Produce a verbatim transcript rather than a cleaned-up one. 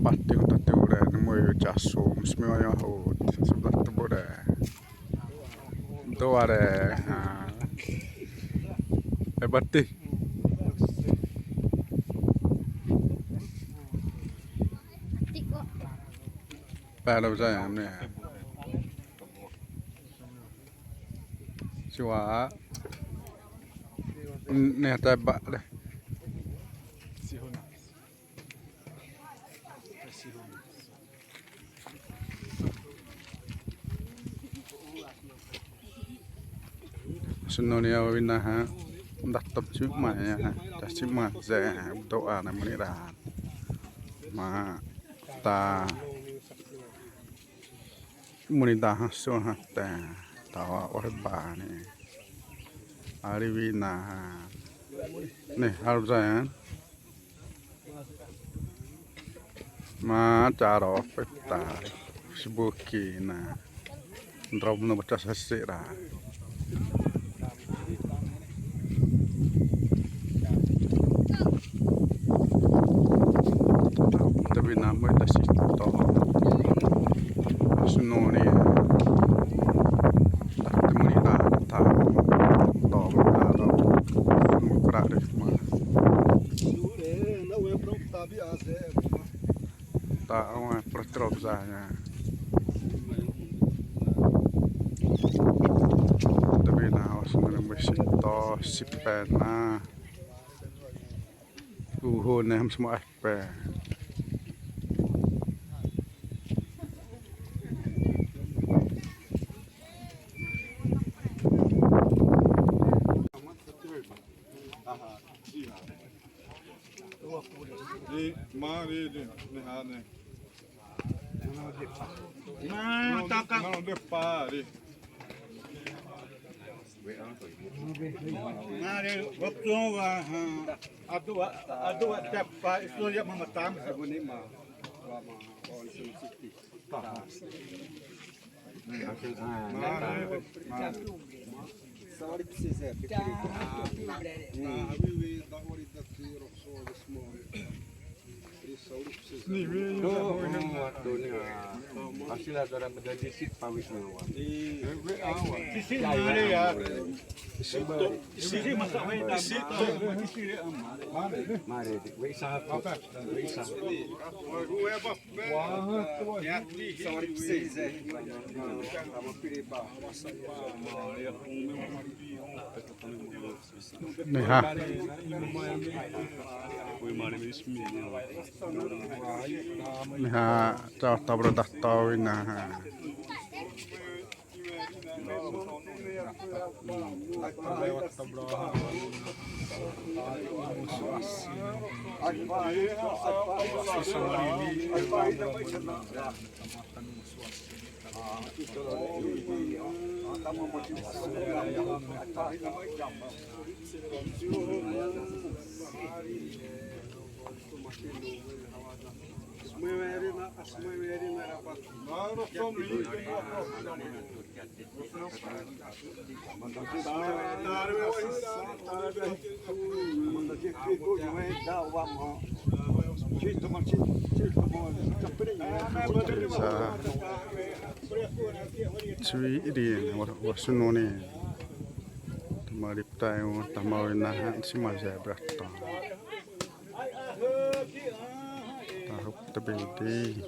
pati hã ta te ure, ne mo'ã casu, misi me wa ya ho, sibra te bore. Doare, ha. E bati. Para za ya ne. Siwa. Ne ta ba le. Sunu ni awina hã, dato sima ya hã, ta sima zé, doa na muni ra. Ma ta muni da hã, so hã, ta, ta wa, wa ba ni. Ari wina hã. Ne, harza ya. Ma taro peta sibuki na. Ndrom no bata sasira. Tabi na mo ta sito. Sunoni. Tabi muni ta ta. To ta to. Mo kra de ma. Ta õ protro za ya. Tabi na os na mo sito sipena. Uho ne ham smo pe. Aha, ji ha. Di, ma, di, di, ne, ha, ne. Ma, taka. Ma, de pa, di. Ma, di, waktu wa, ha. Adu, adu, tapa, islo ya mama tam. Aku ni ma. Wa ma, wa, islo siti. Mare, we sa, we sa. Niha. Niha, ta, ta bro, ta, ta, wina. Za chui ri wa, wa sunoni. Tamari tai wa tamari na ha sima za brata. Tahup tabedi.